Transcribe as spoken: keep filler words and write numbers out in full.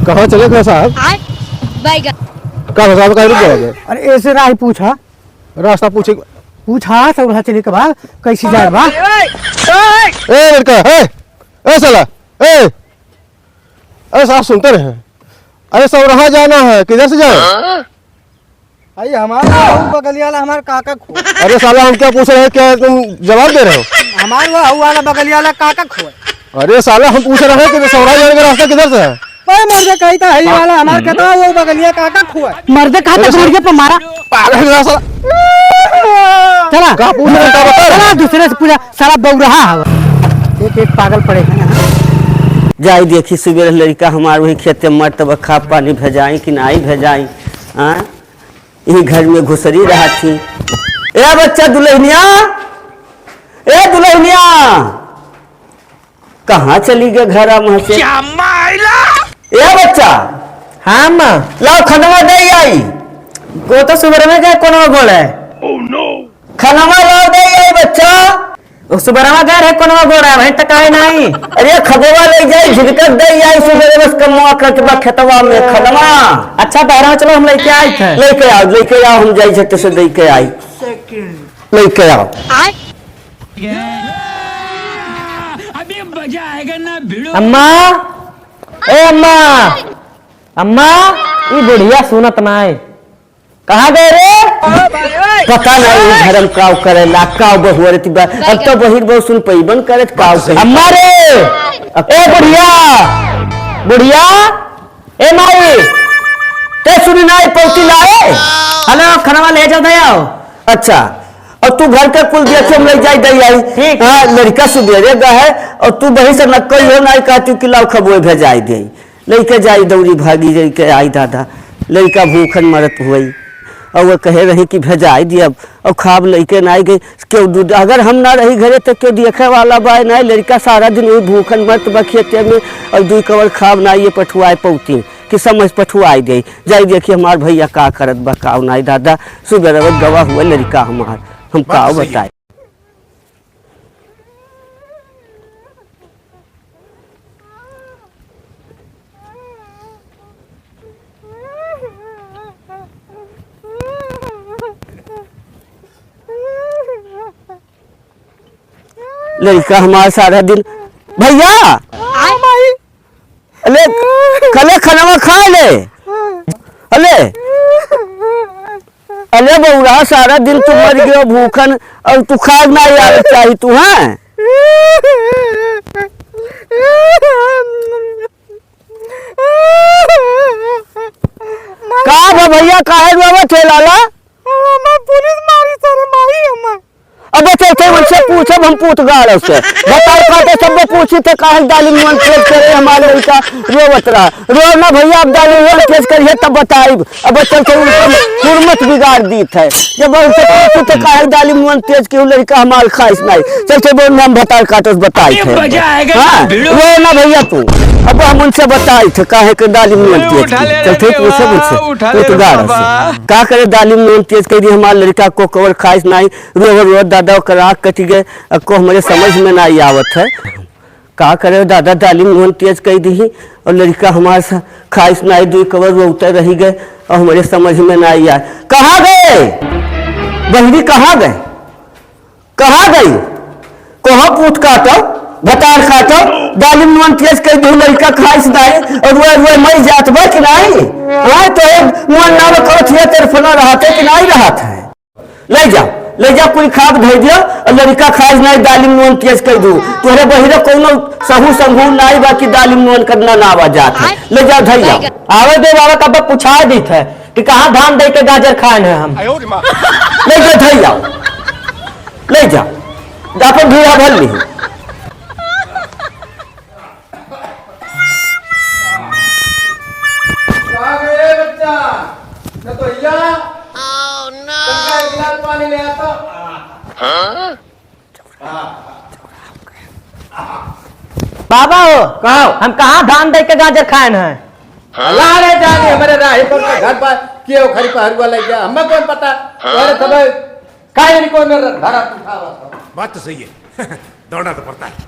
कहाँ चले थे साहब? का साहब, कहाँ रुक गए? अरे, ऐसे राह पूछा। रास्ता पूछे। पूछा, सब राह चले के बा, कैसी जाए बा? ए लड़का, ए, ए साला, ए, अरे साहब सुनते रहे। अरे सब रहा जाना है, किधर से जाए? अरे हमारा वो बगलिया वाला हमार काका खो। अरे साला हम क्या पूछ रहे हैं, क्या तुम जवाब दे रहे हो? हमार वो हऊ वाला बगलिया वाला काका खो। अरे साला हम पूछ रहे हैं कि सौरा जाने का रास्ता किधर से है? अरे मर्दे कही था हई वाला हमार कहता वो बगलिया काका खो। मर्दे कहा अरे था साला। मुर्गे पे मारा। पागल है साला। चला। का पूछ रहे हैं, का बता रहे हैं? चला दूसरे से पूछा, साला बौराहा हवा। एक एक पागल पड़े हैं यहाँ। जाई देखी सुबेर लड़का हमार वही खेते मरत बा, खाब पानी भेजाई कि नाई भेजाई। हाँ? यही घर में घुसरी रहत ही। ए बच्चा दुल्हनिया, ए दुल्हनिया, कहाँ चली गए घर में से? क्या मायला? ए बच्चा। हाँ माँ। लाओ खनवा दे आई। वो तो सुबह में गए कोनो गोड़ है। खनवा लाओ दे आई बच्चा। वो सुबह में गए रहे कोनो गोड़ है, वहीं तक आए नहीं। अरे खनवा ले जाई, झिनकत दे आई सुबह बस कमवा करत बा खेतवा में खनवा। अच्छा बहरा चलो हम लेके आई थे। लेके आओ, लेके आओ, हम जाई झट से दे के आई। लेके आओ। अभी मजा आएगा ना भिड़ो। अम्मा, ए अम्मा, अम्मा, ई बुढ़िया सुनत नाय। कहाँ गए रे? पता नहीं ई घर में काव करेला, काव बहुअरती बा। अब तो बहिर बहु सुन पइबन करत काव कहे। अम्मा रे, ए बुढ़िया, बुढ़िया, ए माई, ते सुनी ना, ई पौती लाए? हेलो, खनवा ले जाओ, दे आओ। अच्छा, और तू घर के कुल देखे, हम ले जाई, दे आई। ठीक। हाँ, लड़का सुबेरे गा है, और तू बही से न कहियो ना, कहती कि लाओ खबोए भेजाई दे। लेके जाई, दौड़ी भागी, लेके आई दादा। लड़का भूखन मरत हुई, और वो कहे रही कि भेजाई दिया, और खाब लेके ना आई गई। केहू दूध, अगर हम ना रही घरे तो केहू देखे वाला बा ना, लड़का सारा दिन वही भूखन मरत बा खेते में, और दुई कवर खाब ना ये पठुआए पौती कि समझ पठुआई दे। जाई देखी हमार भैया का करत बा, का नाई दादा, सुबह रवत गवा हुआ लड़का हमार, हम बात का तो सही है। बताई। लड़का हमार सारा दिन, भैया, आय माई। अले, कले खनवा खा ले। अले, अले बौरा, सारा दिन तू मर गयो भूखन, अब तू खाए ना यार चाही तू, हैं? का बा भैया, काहे रोवत है लाला? हमें पुलिस मारी सर, मारी हमें। अब चलते उनसे पूछब हम पूत गाड़ से। बताओ काटे सब पूछी थे काहे डालिम नोन तेज करे हमारे लड़का रोवत रहा। रो ना भैया, अब डालिम नोन तेज करिए तब बताइब। अब चलते उनसे हुरमत बिगाड़ दी थे। जब उनसे पूछी थे काहे डालिम नोन तेज के लड़का हमार खाइस नहीं। चलते बोल हम भतार काटे से बताई अरे थे। मजा आएगा हाँ, भिड़ो। रो ना भैया तू। अब हम उनसे बताई थे काहे के डालिम नोन अरे तेज उठा की। ले रे चलते देवा, पूछब उनसे उठा ले पूत रे गाड़ से। बाबा। का करे डालिम नोन तेज कह दी हमार लड़का को कवर खाइस नहीं। रोवत रोवत दादा ओकर आँख कटि गए, अब को हमरे समझ में नाई आवत है। का करे दादा, डालिम नोन तेज कइ दिही और लड़िका हमार स-, खाइस नाई, दुई कवर रोवते रहि गए और हमरे समझ में नाई आए। कहाँ गए? बहिरी कहाँ गए? कहाँ गई? कोहा पूत काटो, भतार काटो, डालिम नोन तेज कइ दिही, लड़िका खाइस नाई और रोए रोए मर जात बा कि नाई? हाँ, तो एक नोन नाम करो थिए तेरे फना रहते कि नाई रहत है? ले जाओ, ले जाओ, कुल खाब धइ दियो और लड़िका खाइस नाई, डालिम नोन तेज कइ दू। तोहरे बहिरे कौनो सहू संगू नाई बा कि डालिम नोन करना ना आवा जात है। ले जाओ, धइ जाओ। आवे दे बाबा, कब पूछा दी थे कि कहाँ धान दे के गाजर खाए हैं हम। ले जाओ, धइ जाओ, ले जाओ, अपन भीड़ा भर ली। कहाँ गए बच्चा? न तो हिया। Oh, no। तुमका एक गिलास पानी ले आता। हाँ? हाँ। बाबा हो, कहो। हम कहाँ धान दे के गाजर खाए हैं? ला रे जाने, हमारे राही पर के घर पर किए हो खरी पहरुआ ले गया, हमें कौन पता? अरे तबे काहे नहीं कौन मेरा घर आप उठावा था? बात तो सही है। दौड़ना तो पड़ता है।